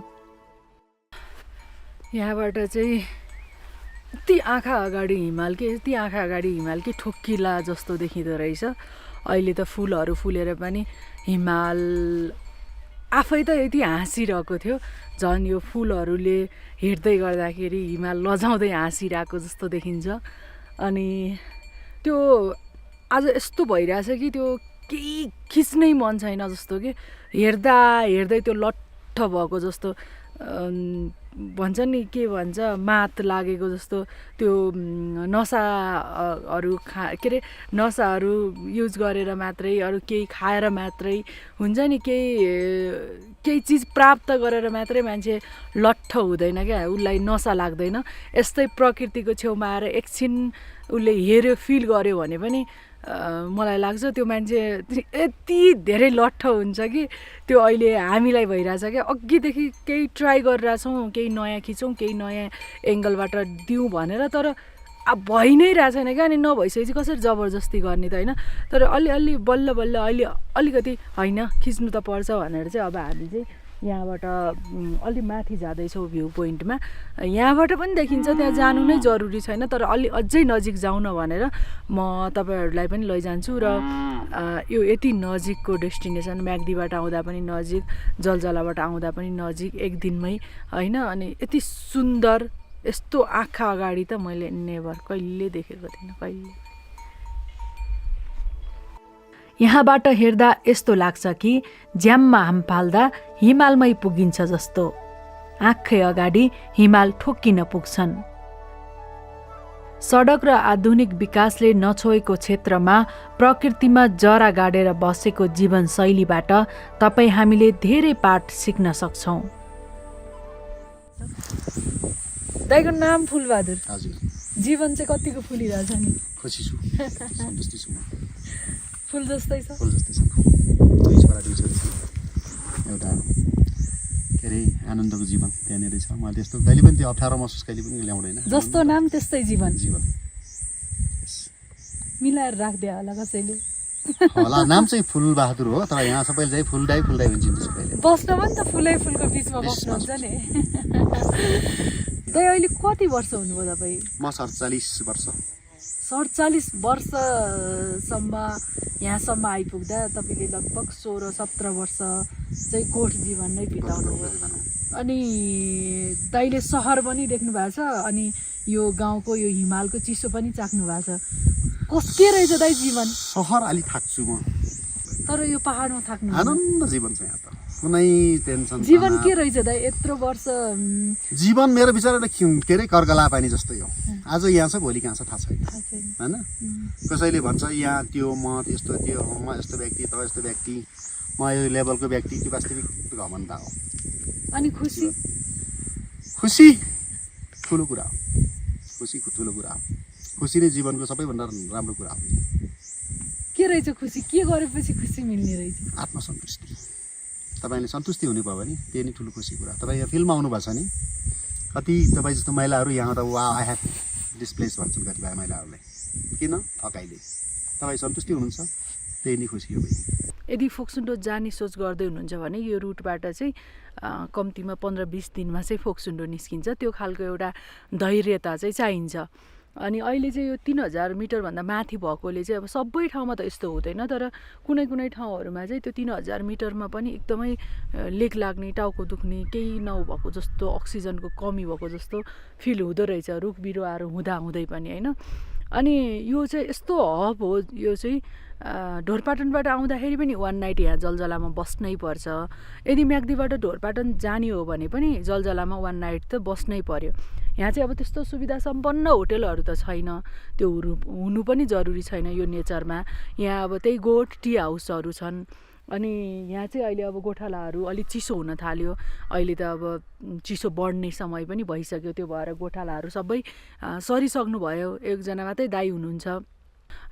यहाँबाट चाहिँ यति आँखा अगाडि हिमाल कि ठोक्किला जस्तो देखिँदो रहेछ अहिले त फुलहरू फुलेर पनि हिमाल आफै त यति हाँसिरहेको थियो झन् यो फुलहरूले हेर्दै गर्दाखेरि हिमाल लजाउँदै हाँसिरहेको जस्तो देखिन्छ अनि त्यो आज यस्तो भइरहेछ कि त्यो केही खिच्नै मन छैन जस्तो कि हेर्दै त्यो लट्ठ भएको जस्तो भन्छ नि के भन्छ मात लागेको जस्तो त्यो नसाहरू युज गरेर मात्रै अरू केही खाएर मात्रै हुन्छ नि केही चिज प्राप्त गरेर मात्रै मान्छे लट्ठ हुँदैन क्या उसलाई नसा लाग्दैन यस्तै प्रकृतिको छेउमा आएर एकछिन उसले हेऱ्यो फिल गर्यो भने पनि मलाई लाग्छ त्यो मान्छे यति धेरै लट्ठ हुन्छ कि त्यो अहिले हामीलाई भइरहेछ क्या अघिदेखि केही ट्राई गरिरहेछौँ केही नयाँ खिचौँ केही नयाँ एङ्गलबाट दिउँ भनेर तर अब भइ नै रहेको छैन क्या अनि नभइसकेपछि कसरी जबरजस्ती गर्ने त होइन तर अलि बल्ल अहिले अलिकति होइन खिच्नु त पर्छ भनेर चाहिँ अब हामी चाहिँ यहाँबाट अलि माथि जाँदैछौँ भ्यू पोइन्टमा यहाँबाट पनि देखिन्छ त्यहाँ जानु नै जरुरी छैन तर अझै नजिक जाउँ न भनेर म तपाईँहरूलाई पनि लैजान्छु र यो यति नजिकको डेस्टिनेसन म्याग्दीबाट आउँदा पनि नजिक जलजलाबाट आउँदा पनि नजिक एक दिनमै होइन अनि यति सुन्दर यस्तो आँखा अगाडि त मैले नेभर कहिले देखेको थिइनँ कहिले यहाँबाट हेर्दा यस्तो लाग्छ कि ज्याममा हाम फाल्दा हिमालमै पुगिन्छ जस्तो आँखै अगाडि हिमाल ठोक्किन पुग्छन् सडक र आधुनिक विकासले नछोएको क्षेत्रमा प्रकृतिमा जरा गाडेर बसेको जीवनशैलीबाट तपाईँ हामीले धेरै पाठ सिक्न सक्छौँ दाइको नाम फुलबहादुर हजुर जीवन चाहिँ कतिको फुलिरहेछ नि खुसी छु सन्तुष्टि छु फुल जस्तै छ दुई छोरा एउटा के अरे आनन्दको जीवन त्यहाँनिर छ मैले त्यस्तो कहिले पनि त्यो अप्ठ्यारो महसुस कहिले पनि ल्याउँदैन जस्तो नाम त्यस्तै जीवन मिलाएर राख्दिया होला कसैले होला नाम चाहिँ फुलबहादुर हो तर यहाँ सबैले चाहिँ फुलदाई भन्छ सबैले बस्न पनि त फुलको बिचमा बस्नुहुन्छ नि दाइ अहिले कति वर्ष हुनुभयो तपाईँ म 47 वर्ष 47 वर्षसम्म यहाँसम्म आइपुग्दा तपाईँले लगभग 16-17 वर्ष चाहिँ कोठ जीवन नै बिताउनु भयो अनि दाइले सहर पनि देख्नु भएको छ अनि यो गाउँको यो हिमालको चिसो पनि चाख्नु भएको छ कस्तो रहेछ दाइ जीवन सहर अलि थाक्छु म लाग्दैन। तर यो पहाडमा थाक्नु आनन्द जीवन छ यहाँ त, कुनै टेन्सन जीवन के रहेछ त यत्रो वर्ष जीवन मेरो विचारले के अरे कर्कला पानी जस्तै हो। आज यहाँ छ भोलि कहाँ छ थाहा छैन होइन। कसैले भन्छ यहाँ त्यो म यस्तो त्यो म यस्तो व्यक्ति त यस्तो व्यक्ति म यो लेभलको व्यक्ति, त्यो वास्तविक घमण्ड हो। अनि खुसी खुसी ठुलो कुरा हो, खुसी ठुलो कुरा हो। खुसी नै जीवनको सबैभन्दा राम्रो कुरा हो। के रहेछ खुसी? के गरेपछि खुसी मिल्ने रहेछ? आत्मसन्तुष्टि। तपाईँले सन्तुष्टि हुनु भयो भने त्यही नै ठुलो खुसी कुरा। तपाईँ यहाँ फिल्ममा आउनुभएको छ नि, कति तपाईँ जस्तो महिलाहरू यहाँ त वा आई ह्याभ डिस्प्लेस भन्छन् कतिपय महिलाहरूलाई, किन अकाइले। तपाईँ सन्तुष्टि हुनुहुन्छ त्यही नै खुसी हो। यदि फोक्सुन्डो जाने सोच गर्दै हुनुहुन्छ भने यो रुटबाट चाहिँ कम्तीमा 15-20 दिनमा चाहिँ फोक्सुन्डो निस्किन्छ। त्यो खालको एउटा धैर्यता चाहिँ चाहिन्छ। अनि अहिले चाहिँ यो 3000 मिटरभन्दा माथि भएकोले चाहिँ अब सबै ठाउँमा त यस्तो हुँदैन, तर कुनै कुनै ठाउँहरूमा चाहिँ त्यो 3000 मिटरमा पनि एकदमै लेक लाग्ने, टाउको दुख्ने, केही नभएको जस्तो, अक्सिजनको कमी भएको जस्तो फिल हुँदो रहेछ रुख बिरुवाहरू हुँदै पनि होइन। अनि यो चाहिँ यस्तो हब हो, यो चाहिँ ढोरपाटनबाट आउँदाखेरि पनि 1 नाइट यहाँ जलजलामा बस्नै पर्छ। यदि म्याग्दीबाट ढोरपाटन जाने हो भने पनि जलजलामा 1 नाइट त बस्नै पर्यो। यहाँ चाहिँ अब त्यस्तो सुविधा सम्पन्न होटेलहरू त छैन, त्यो हुनु पनि जरुरी छैन यो नेचरमा। यहाँ अब त्यही गोठ टी हाउसहरू छन्। अनि यहाँ चाहिँ अहिले अब गोठालाहरू अलिक चिसो हुन थाल्यो, अहिले त अब चिसो बढ्ने समय पनि भइसक्यो। त्यो भएर गोठालाहरू सबै सरिसक्नु भयो। एकजना मात्रै दाइ हुनुहुन्छ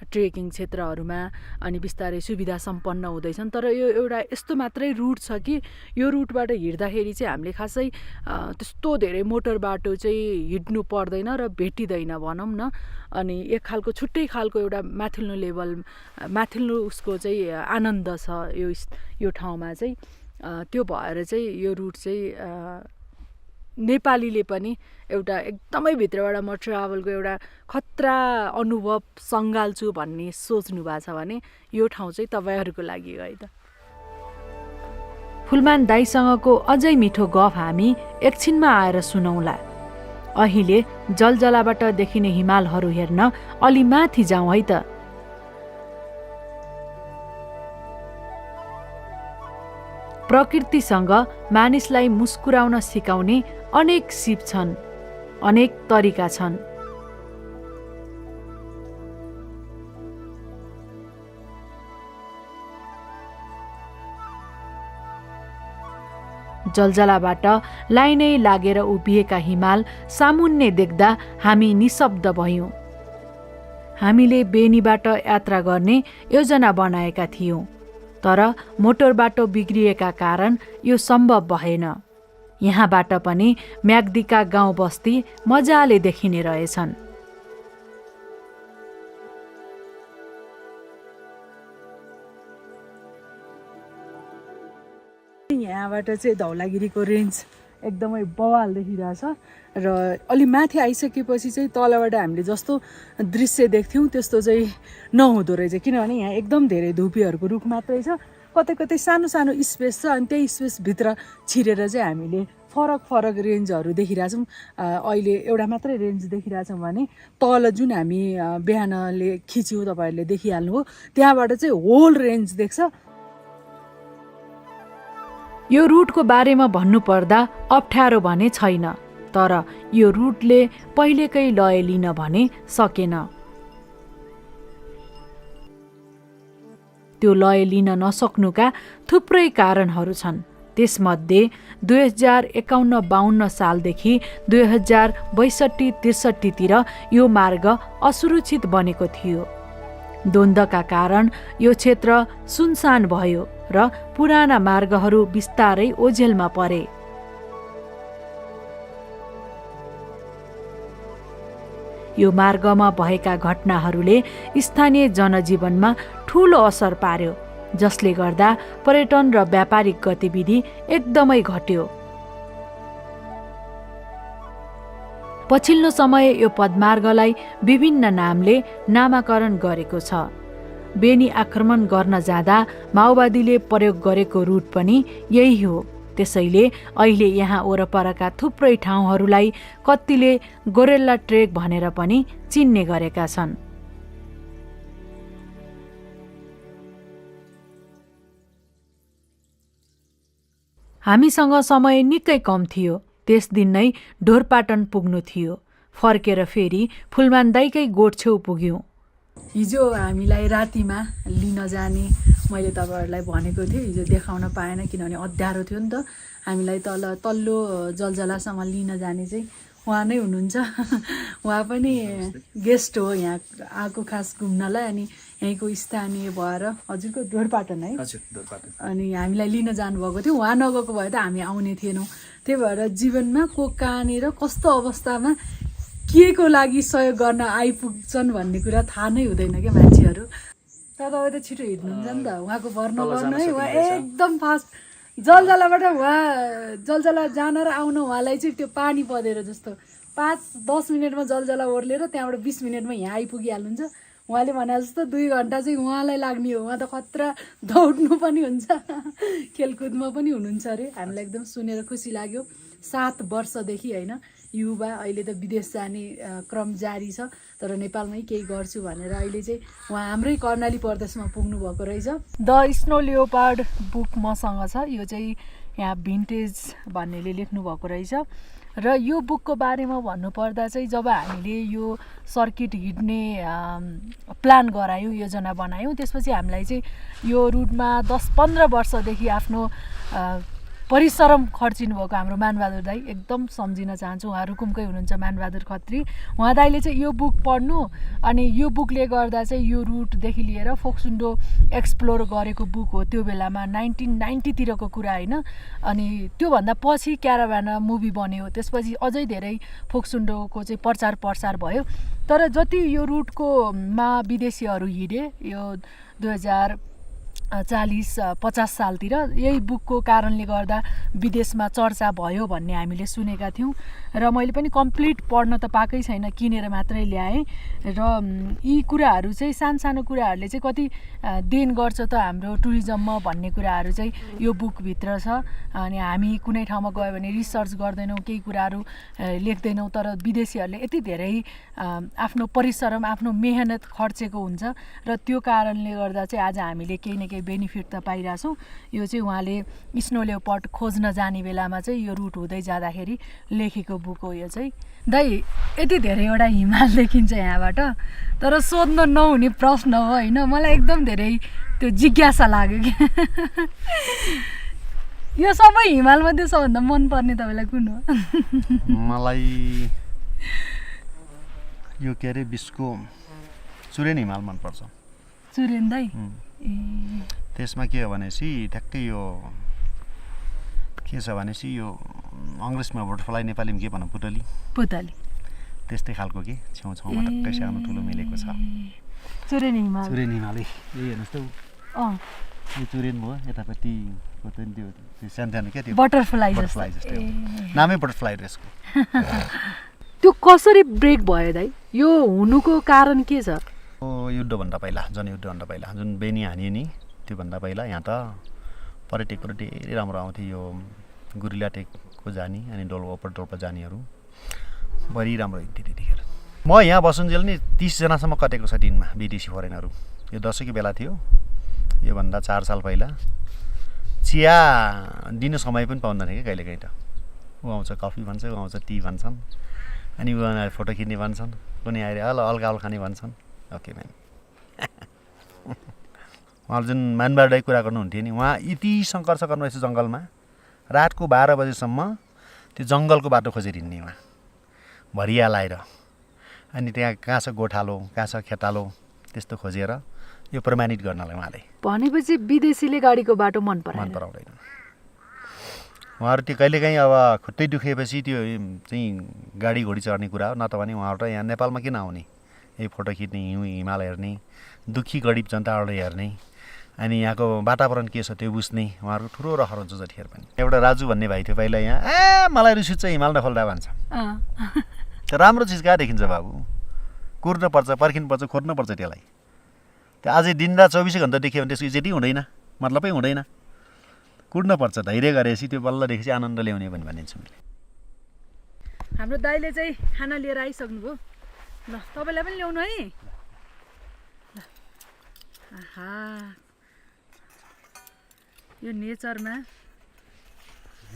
ट्रेकिङ क्षेत्रहरूमा, अनि बिस्तारै सुविधा सम्पन्न हुँदैछन्। तर यो एउटा यस्तो मात्रै रुट छ कि यो रुटबाट हिँड्दाखेरि चाहिँ हामीले खासै त्यस्तो धेरै मोटर बाटो चाहिँ हिँड्नु पर्दैन र भेटिँदैन भनौँ न। अनि एक खालको छुट्टै खालको एउटा माथिल्लो लेभल, माथिल्लो उसको चाहिँ आनन्द छ यो ठाउँमा चाहिँ। त्यो भएर चाहिँ यो रुट चाहिँ नेपालीले पनि एउटा एकदमै भित्रबाट म ट्राभलको एउटा खतरा अनुभव सङ्घाल्छु भन्ने सोच्नु भएको छ भने यो ठाउँ चाहिँ तपाईँहरूको लागि है त। फुलमान दाइसँगको अझै मिठो गफ हामी एकछिनमा आएर सुनौला। अहिले जलजलाबाट देखिने हिमालहरू हेर्न अलि माथि जाउँ है त। प्रकृतिसँग मानिसलाई मुस्कुराउन सिकाउने अनेक सिप छन्, अनेक तरिका छन्। जलजलाबाट लाइनै लागेर उभिएका हिमाल सामुन्ने देख्दा हामी निशब्द भयौँ। हामीले बेनीबाट यात्रा गर्ने योजना बनाएका थियौँ, तर मोटर बाटो बिग्रिएका कारण यो सम्भव भएन। यहाँबाट पनि म्याग्दीका गाउँ बस्ती मजाले देखिने रहेछन्। यहाँबाट चाहिँ धौलागिरीको रेन्ज एकदमै बवाल देखिरहेछ र अलि माथि आइसकेपछि चाहिँ तलबाट हामीले जस्तो दृश्य देख्थ्यौँ त्यस्तो चाहिँ नहुँदो रहेछ। किनभने यहाँ एकदम धेरै धुपीहरूको रुख मात्रै छ, कतै कतै सानो सानो स्पेस छ, अनि त्यही स्पेसभित्र छिरेर चाहिँ हामीले फरक फरक रेन्जहरू देखिरहेछौँ। अहिले एउटा मात्रै रेन्ज देखिरहेछौँ भने तल जुन हामी बिहानले खिच्यौँ तपाईँहरूले देखिहाल्नुभयो, त्यहाँबाट चाहिँ होल रेन्ज देख्छ। यो रुटको बारेमा भन्नुपर्दा अप्ठ्यारो भने छैन, तर यो रुटले पहिलेकै लय लिन भने सकेन। त्यो लय लिन नसक्नुका थुप्रै कारणहरू छन्। त्यसमध्ये 2051-52 सालदेखि 2062-63 तिर यो मार्ग असुरक्षित बनेको थियो। द्वन्द्वका कारण यो क्षेत्र सुनसान भयो र पुराना मार्गहरू बिस्तारै ओझेलमा परे। यो मार्गमा भएका घटनाहरूले स्थानीय जनजीवनमा ठूलो असर पार्यो, जसले गर्दा पर्यटन र व्यापारिक गतिविधि एकदमै घट्यो। पछिल्लो समय यो पदमार्गलाई विभिन्न नामले नामाकरण गरेको छ। बेनी आक्रमण गर्न जाँदा माओवादीले प्रयोग गरेको रुट पनि यही हो। त्यसैले अहिले यहाँ वरपरका थुप्रै ठाउँहरूलाई कतिले गोरेल्ला ट्रेक भनेर पनि चिन्ने गरेका छन्। हामीसँग समय निकै कम थियो। त्यस दिन नै ढोरपाटन पुग्नु थियो। फर्केर फेरि फुलमान दाइकै गोठ छेउ पुग्यौँ। हिजो हामीलाई रातिमा लिन जाने मैले तपाईँहरूलाई भनेको थिएँ, हिजो देखाउन पाएन किनभने अँध्यारो थियो नि त। हामीलाई तल्लो जलजलासँग लिन जाने चाहिँ उहाँ नै हुनुहुन्छ। उहाँ पनि गेस्ट हो यहाँ आएको खास घुम्नलाई, अनि यहीँको स्थानीय भएर। हजुरको ढोरपाटन है? हजुर, ढोरपाटन। अनि हामीलाई लिन जानुभएको थियो। उहाँ नगएको भए त हामी आउने थिएनौँ। त्यही भएर जीवनमा को कहाँनिर कस्तो अवस्थामा के को लागि सहयोग गर्न आइपुग्छन् भन्ने कुरा थाहा नै हुँदैन क्या मान्छेहरू। तर तपाईँ त छिटो हिँड्नुहुन्छ नि त, उहाँको भर नगर्नु है। उहाँ एकदम फास्ट जलजलाबाट जलजला जान र आउन उहाँलाई चाहिँ त्यो पानी परेर जस्तो 5-10 मिनटमा जलजला ओर्लेर त्यहाँबाट 20 मिनटमा यहाँ आइपुगिहाल्नुहुन्छ। उहाँले भने जस्तो 2 घन्टा चाहिँ उहाँलाई लाग्ने हो। उहाँ त खतरा दौड्नु पनि हुन्छ, खेलकुदमा पनि हुनुहुन्छ अरे। हामीलाई एकदम सुनेर खुसी लाग्यो। 7 वर्षदेखि होइन युवा, अहिले त विदेश जाने क्रम जारी छ, तर नेपालमै केही गर्छु भनेर अहिले चाहिँ उहाँ हाम्रै कर्णाली प्रदेशमा पुग्नु भएको रहेछ। द स्नो लियोपार्ड बुक मसँग छ। यो चाहिँ यहाँ भिन्टेज भन्नेले लेख्नु भएको रहेछ। र यो बुकको बारेमा भन्नुपर्दा चाहिँ जब हामीले यो सर्किट हिँड्ने प्लान गरायौँ, योजना बनायौँ, त्यसपछि हामीलाई चाहिँ यो रुटमा 10-15 वर्षदेखि आफ्नो परिश्रम खर्चिनु भएको हाम्रो मानबहादुर दाई एकदम सम्झिन चाहन्छु। उहाँ रुकुमकै हुनुहुन्छ, मानबहादुर खत्री। उहाँ दाईले चाहिँ यो बुक पढ्नु, अनि यो बुकले गर्दा चाहिँ यो रुटदेखि लिएर फोक्सुन्डो एक्सप्लोर गरेको बुक हो। त्यो बेलामा 1990तिरको कुरा होइन। अनि त्योभन्दा पछि क्याराभान मुभी बन्यो, त्यसपछि अझै धेरै फोक्सुन्डोको चाहिँ प्रचार प्रसार भयो। तर जति यो रुटकोमा विदेशीहरू हिँडे यो 2040-50 सालतिर, यही बुकको कारणले गर्दा विदेशमा चर्चा भयो भन्ने हामीले सुनेका थियौँ। र मैले पनि कम्प्लिट पढ्न त पाएकै छैन, किनेर मात्रै ल्याएँ। र यी कुराहरू चाहिँ सानो कुराहरूले चाहिँ कति देन गर्छ त हाम्रो टुरिज्ममा भन्ने कुराहरू चाहिँ यो बुकभित्र छ। अनि हामी कुनै ठाउँमा गयो भने रिसर्च गर्दैनौँ, केही कुराहरू लेख्दैनौँ, तर विदेशीहरूले यति धेरै आफ्नो परिश्रम, आफ्नो मेहनत खर्चेको हुन्छ। र त्यो कारणले गर्दा चाहिँ आज हामीले केही न केही बेनिफिट त पाइरहेछौँ। यो चाहिँ उहाँले स्नो लेपर्ड खोज्न जाने बेलामा चाहिँ यो रुट हुँदै जाँदाखेरि लेखेको बुक हो यो चाहिँ। दाइ, यति धेरैवटा हिमाल देखिन्छ यहाँबाट, तर सोध्न नहुने प्रश्न हो होइन, मलाई एकदम धेरै त्यो जिज्ञासा लाग्यो कि यो सबै हिमालमध्ये सबभन्दा मनपर्ने तपाईँलाई कुन हो? मलाई यो के अरे विश्वको चुरेन हिमाल मनपर्छ। चुरेन दाइ? त्यसमा के हो भनेपछि ठ्याक्कै यो के छ भनेपछि यो अङ्ग्रेजमा बटरफ्लाई, नेपालीमा के भनौँ पुतली, त्यस्तै खालको के छेउछाउमा टक्कै सानो ठुलो मिलेको छ। चुरेन हिमाल है। यही हेर्नुहोस् त, यो चुरेन भयो, यतापट्टि त्यो सानो क्या त्यो बटरफ्लाई जस्तै नामै बटरफ्लाई यसको। त्यो कसरी ब्रेक भयो दाइ? यो हुनुको कारण के छ? युद्धभन्दा पहिला, जनयुद्धभन्दा पहिला जुन बेनी हानियो नि, त्योभन्दा पहिला यहाँ त पर्यटकहरू धेरै राम्रो आउँथे। यो गुरिल्ला टेकको जाने अनि ओपर डोल्पा जानेहरू बढी राम्रो हिँड्थे त्यतिखेर। म यहाँ बसुन्जेल नि 30 जनासम्म कटेको छ दिनमा, विदेशी फरेनहरू। यो दसैँको बेला थियो, योभन्दा 4 साल पहिला। चिया दिनु समय पनि पाउँदैन क्या कहिलेकाहीँ त। ऊ आउँछ कफी भन्छ, ऊ आउँछ टी भन्छन्, अनि उनीहरूले फोटो खिच्ने भन्छन्, कुनै आएर अल्काउल खाने भन्छन्। Okay ma'am. उहाँले जुन मानबाडै कुरा गर्नुहुन्थ्यो नि, उहाँ यति सङ्घर्ष गर्नुभएछ जङ्गलमा, रातको 12 बजेसम्म त्यो जङ्गलको बाटो खोजेर हिँड्ने उहाँ, भरिया लाएर। अनि त्यहाँ कहाँ छ गोठालो, कहाँ छ खेतालो, त्यस्तो खोजेर यो प्रमाणित गर्नलाई उहाँले। भनेपछि विदेशीले गाडीको बाटो मन पराउँदैन। उहाँहरू त्यो कहिलेकाहीँ अब खुट्टै दुखेपछि त्यो चाहिँ गाडी घोडी चढ्ने कुरा हो, नत्र भने उहाँहरू त यहाँ नेपालमा किन आउने? यही फोटो खिच्ने, हिमाल हेर्ने, दुःखी गरिब जनताहरूलाई हेर्ने, अनि यहाँको वातावरण के छ त्यो बुझ्ने उहाँहरूको ठुलो रहर हुन्छ जतिखेर पनि। एउटा राजु भन्ने भाइ थियो पहिला यहाँ, मलाई रिस उठ्छ हिमाल नखोल्दा भन्छ। त्यो राम्रो चिज कहाँ देखिन्छ बाबु? कुर्नुपर्छ, पर्खिनुपर्छ, खोज्नुपर्छ त्यसलाई। त्यो अझै दिनरात 24 घन्टा देख्यो भने त्यसको इज्जतै हुँदैन, मतलबै हुँदैन। कुर्नुपर्छ, धैर्य गरेपछि त्यो बल्ल देखेपछि आनन्द ल्याउने पनि भनिन्छ मैले। हाम्रो दाइले चाहिँ खाना लिएर आइसक्नुभयो। ल तपाईँलाई पनि ल्याउनु है। आहा, यो नेचरमा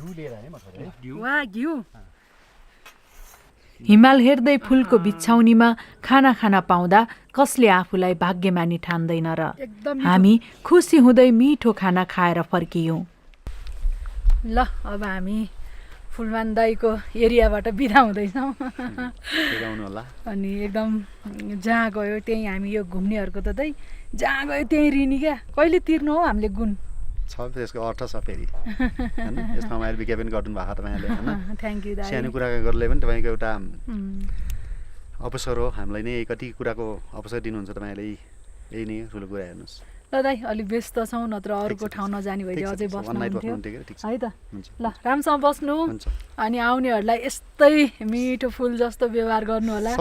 घिउ लिएर आएँ म थोरै वा घिउ हिमाल हेर्दै फुलको बिछाउनीमा खाना खान पाउँदा कसले आफूलाई भाग्यमानी ठान्दैन र हामी खुसी हुँदै मिठो खाना खाएर फर्कियौँ ल अब हामी फुलमान दाईको एरियाबाट बिदा हुँदैछौँ होला अनि एकदम जहाँ गयो त्यहीँ हामी यो घुम्नेहरूको त दाइ जहाँ गयो त्यहीँ ऋणी क्या कहिले तिर्नु हो हामीले गुण छ त्यसको अर्थ छ फेरि होइन यसमा मैले विज्ञापन गर्नु भएको तपाईँले होइन थ्याङ्क यू दाइ सानो कुराको गर्दै पनि तपाईँको एउटा अवसर हो हामीलाई नै कति कुराको अवसर दिनुहुन्छ तपाईँले यही नै ठुलो कुरा हेर्नुहोस् ल दाइ अलिक व्यस्त छौँ नत्र अरूको ठाउँ नजाने भइदियो अझै बस्नुहुन्थ्यो है त ल राम्रोसँग बस्नु अनि आउनेहरूलाई यस्तै मिठो फुल जस्तो व्यवहार गर्नु होला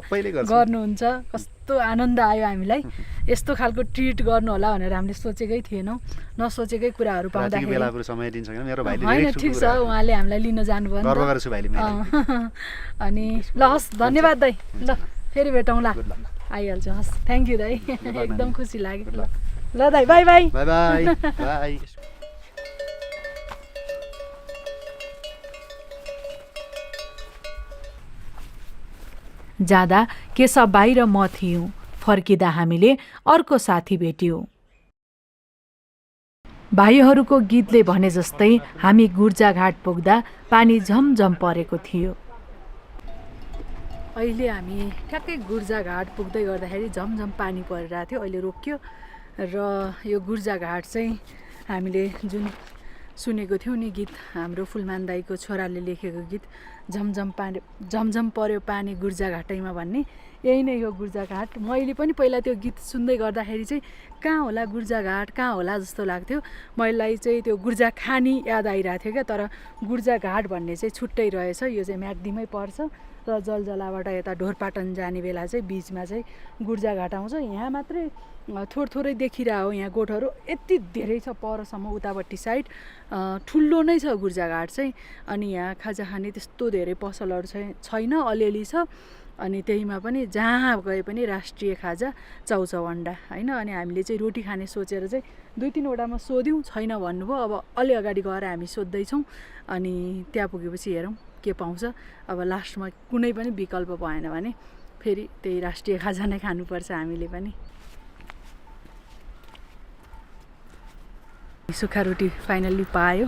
गर्नुहुन्छ कस्तो आनन्द आयो हामीलाई यस्तो खालको ट्रिट गर्नु होला भनेर हामीले सोचेकै थिएनौँ नसोचेकै कुराहरू पाउँदाखेरि होइन ठिक छ उहाँले हामीलाई लिन जानुभयो अनि ल हस् धन्यवाद दाइ ल फेरि भेटौँला आइहाल्छु हस् थ्याङ्क यू दाइ एकदम खुसी लाग्यो ल दाइ by by by by by जाँदा केशव बाई र म थियौँ फर्किँदा हामीले अर्को साथी भेट्यौँ भाइहरूको गीतले भने जस्तै हामी गुर्जाघाट पुग्दा पानी झमझम परेको थियो अहिले हामी ठ्याक्कै गुर्जाघाट पुग्दै गर्दाखेरि झमझम पानी परिरहेको थियो अहिले रोक्यो र यो गुर्जाघाट चाहिँ हामीले जुन सुनेको थियौँ नि गीत हाम्रो फुलमान दाईको छोराले लेखेको गीत झमझम पर्यो पानी गुर्जाघाटैमा भन्ने यही नै हो गुर्जाघाट मैले पनि पहिला त्यो गीत सुन्दै गर्दाखेरि चाहिँ कहाँ होला गुर्जाघाट कहाँ होला जस्तो लाग्थ्यो मलाई चाहिँ त्यो गुर्जाखानी याद आइरहेको थियो क्या तर गुर्जाघाट भन्ने चाहिँ छुट्टै रहेछ यो चाहिँ म्याग्दीमै पर्छ र जलजलाबाट यता ढोरपाटन जाने बेला चाहिँ बिचमा चाहिँ गुर्जाघाट आउँछ यहाँ मात्रै थोरै देखिरह हो यहाँ गोठहरू यति धेरै छ परसम्म उतापट्टि साइड ठुलो नै छ गुर्जाघाट चाहिँ अनि यहाँ खाजा खाने त्यस्तो धेरै पसलहरू छैन अलिअलि छ अनि त्यहीमा पनि जहाँ गए पनि राष्ट्रिय खाजा चाउचाउ अन्डा होइन अनि हामीले चाहिँ रोटी खाने सोचेर चाहिँ 2-3 वटामा सोध्यौँ छैन भन्नुभयो अब अलि अगाडि गएर हामी सोध्दैछौँ अनि त्यहाँ पुगेपछि हेरौँ के पाउँछ अब लास्टमा कुनै पनि विकल्प भएन भने फेरि त्यही राष्ट्रिय खाजा नै खानुपर्छ हामीले पनि सुक्खा रोटी फाइनल्ली पायो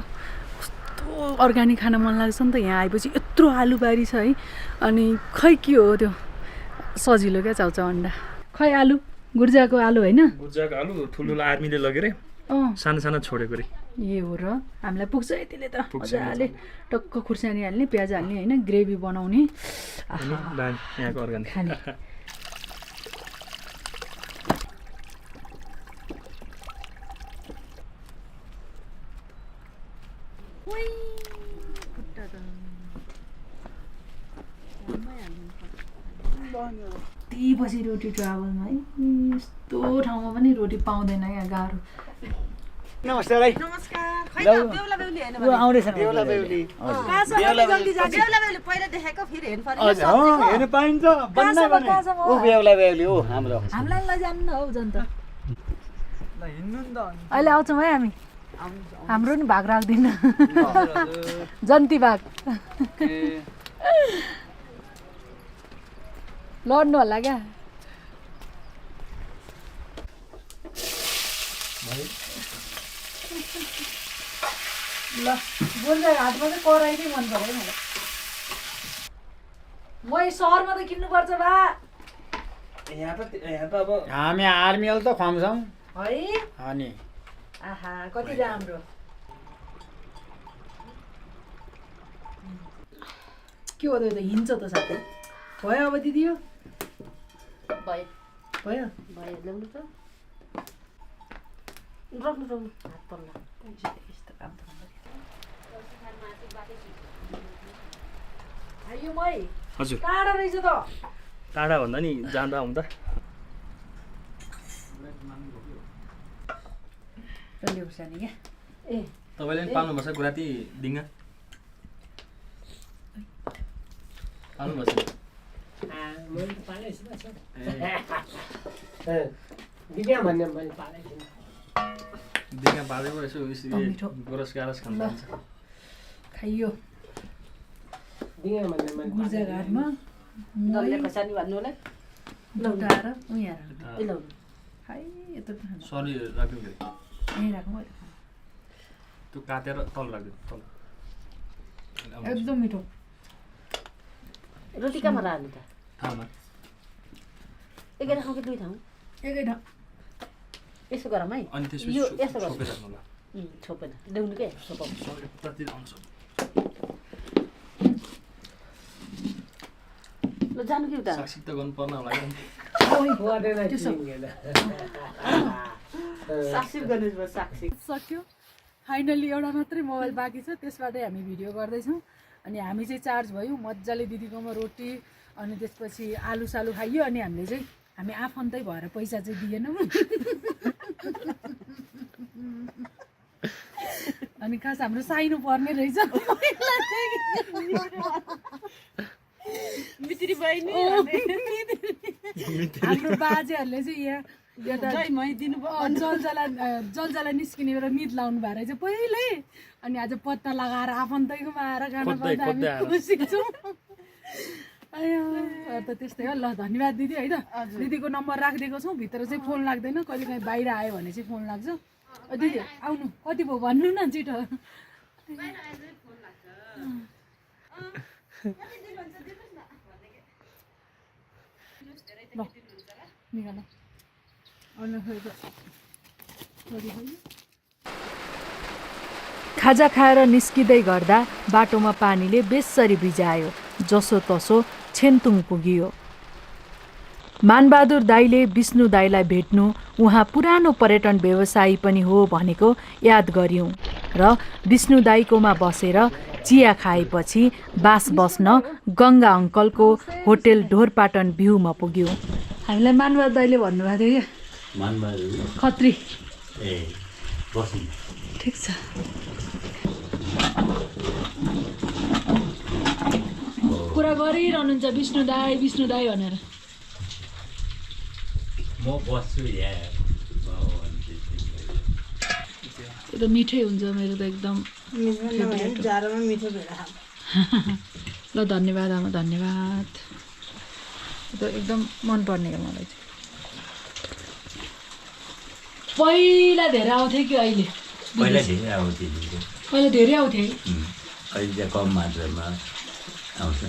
कस्तो अर्ग्यानिक खान मन लाग्छ नि त यहाँ आएपछि यत्रो आलुबारी छ है अनि खै के हो त्यो सजिलो क्या चाउचाउ अन्डा खै आलु गुर्जाको आलु होइन गुर्जाको आलु ठुल्ठुलो आर्मीले लगेर सानो सानो छोडेको रे ए हो र हामीलाई पुग्छ यतिले त मजाले टक्क खुर्सानी हाल्ने प्याज हाल्ने होइन ग्रेभी बनाउने यहाँको अर्ग्यानिक खाने त्यही पछि रोटी ट्राभलमा है यस्तो ठाउँमा पनि रोटी पाउँदैन क्या गाह्रो नमस्ते दाइ नमस्कार खै त बेहुला बेहुली हैन भने आउँदैछ बेहुला बेहुली बेहुला बेहुली पहिला देखेको फेरि हेर्नु पर्यो हेर्नु पाइन्छ बन्नै बन्नै ऊ बेहुला बेहुली हो हाम्रो हामीलाई लैजान्न हौ जन्त ल हिँड्नु नि त अहिले आउँछौँ है हामी हाम्रो नि भाग राख्दिन जन्ती भाग लड्नु होला क्या ल गुर्जाघाटमा चाहिँ कराई चाहिँ मन पऱ्यो मलाई म सहरमा त किन्नुपर्छ बा यहाँ त अब हामी आर्मीले त खुवाउँछौँ है अनि आहा कति राम्रो के हो त यो त हिँड्छ त साथै भयो अब दिदी यो भयो भयो ल्याउनु त रोक्नु हात पर्ला यस्तो काम त यो मै हजुर टाढा रहेछ त टाढा भन्दा नि जाँदा आउँदा खुर्सानी क्या ए तपाईँले पनि पाल्नुपर्छ गुराती डिङ्गा पाल्नुपर्छ डिङ्गा पालेको यसो गोरस गारस खानु पाउँछ खाइयो गुर्जाघाटमा डल्ले खोर्सानी भन्नुलाई उठाएर यहाँ खाइ यत्रो सरी राख्नु यहीँ राखौँ अहिले त्यो काटेर तल राख्नु तल एकदम मिठो रोटी कहाँबाट हाल्नु त ठाउँमा एकै ठाउँ कि दुई ठाउँ एकै ठाउँ यसो गरौँ है अनि त्यसपछि यो यसो गरौँ छोपेर राख्नु होला छोपेन ल्याउनु के छोपाउँ सरी कति आउँछ ल जानु कि उता साक्षी त गर्नु पर्न होला नि साक्षी गर्नु साक्षी सक्यो फाइनल्ली एउटा मात्रै मोबाइल बाँकी छ त्यसबाटै हामी भिडियो गर्दैछौँ अनि हामी चाहिँ चार्ज भयौँ मजाले दिदीकोमा रोटी अनि त्यसपछि आलु सालु खाइयो अनि हामीले चाहिँ हामी आफन्तै भएर पैसा चाहिँ दिएनौँ अनि खास हाम्रो साइनो पर्ने रहेछ मित्री बहिनी हाम्रो बाजेहरूले चाहिँ यहाँ जलजला निस्किने बेला मित लाउनु भएको रहेछ पहिल्यै अनि आज पत्ता लगाएर आफन्तैकोमा आएर खाना पाउँदा हामी खुसी छौँ त त्यस्तै हो ल धन्यवाद दिदी है त दिदीको नम्बर राखिदिएको छौँ भित्र चाहिँ फोन लाग्दैन कहिले काहीँ बाहिर आयो भने चाहिँ फोन लाग्छ दिदी आउनु कति भयो भन्नु न छिटो ल निकाल खाजा खाएर निस्किँदै गर्दा बाटोमा पानीले बेसरी भिजायो जसो तसो छेन्तुङ पुगियो मानबहादुर दाईले विष्णु दाईलाई भेट्नु उहाँ पुरानो पर्यटन व्यवसायी पनि हो भनेको याद गर्यौं र विष्णु दाईकोमा बसेर चिया खाएपछि बास बस्न गङ्गा अङ्कलको होटेल ढोरपाटन भ्यूमा पुग्यौं हामीलाई मानबहादुर दाईले भन्नुभएको थियो क्या खत्री ठिक छ कुरा गरिरहनुहुन्छ विष्णु दाई भनेर म बस्छु त्यो त मिठै हुन्छ मेरो त एकदम जाडोमा मिठो भएर ल धन्यवाद आमा धन्यवाद त्यो एकदम मनपर्ने हो मलाई चाहिँ पहिला धेरै आउँथे कि अहिले पहिला धेरै आउँथ्यो पहिला धेरै आउँथे अहिले चाहिँ कम मात्रामा आउँछ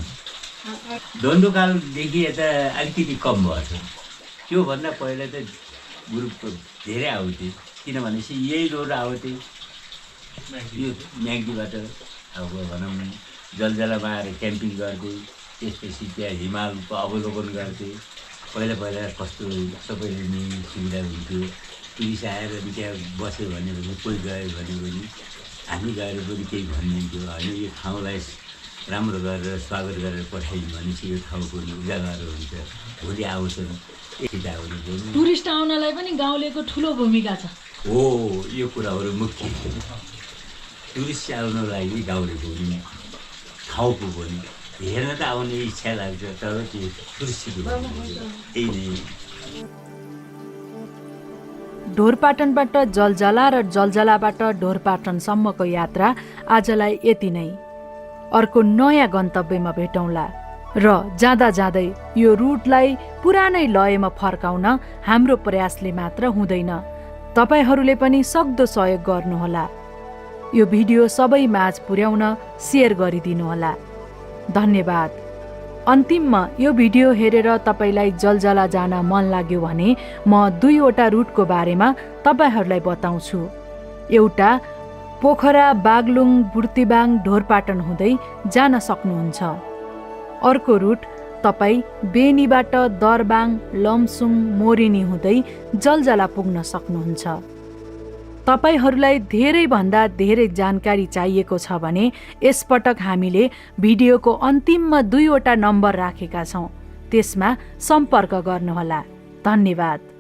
द्वन्द्वकालदेखि यता अलिकति कम भएछ त्योभन्दा पहिला त ग्रुप धेरै आउँथे किनभनेपछि यही रोड आउँथे यो म्याग्दीबाट अब भनौँ जलजलामा आएर क्याम्पिङ गर्थे त्यसपछि त्यहाँ हिमालको अवलोकन गर्थे पहिला कस्तो सबैले नै सुविधा हुन्थ्यो टुरिस्ट आएर त्यहाँ बस्यो भने कोही गयो भने पनि हामी गएर पनि केही भनिदिन्थ्यो होइन यो ठाउँलाई राम्रो गरेर स्वागत गरेर पठाइदियो भने चाहिँ यो ठाउँको उजागर हुन्छ भोलि आउँछन् यता आउने पनि टुरिस्ट आउनलाई पनि गाउँलेको ठुलो भूमिका छ हो यो कुराहरू मुख्य टुरिस्ट आउनको लागि गाउँलेको पनि ठाउँको पनि हेर्न त आउने इच्छा लाग्छ तर त्यो सुरक्षित त्यही नै ढोरपाटनबाट जलजला र जलजलाबाट ढोरपाटनसम्मको यात्रा आजलाई यति नै अर्को नयाँ गन्तव्यमा भेटौँला र जाँदा जाँदै यो रुटलाई पुरानै लयमा फर्काउन हाम्रो प्रयासले मात्र हुँदैन तपाईहरूले पनि सक्दो सहयोग गर्नुहोला यो भिडियो सबै माझ पुर्याउन सेयर गरिदिनुहोला धन्यवाद अन्तिममा यो भिडियो हेरेर तपाईलाई जलजला जान मन लाग्यो भने म 2 वटा रुटको बारेमा तपाईहरूलाई बताउँछु एउटा पोखरा बागलुङ बुर्तिबाङ ढोरपाटन हुँदै जान सक्नुहुन्छ अर्को रुट तपाई बेनीबाट दरबाङ लमसुङ मोरिनी हुँदै जलजला पुग्न सक्नुहुन्छ तपाईहरूलाई धेरै भन्दा धेरै जानकारी चाहिएको छ भने यसपटक हामीले भिडियोको अन्तिममा 2 वटा नम्बर राखेका छौं त्यसमा सम्पर्क गर्नुहोला धन्यवाद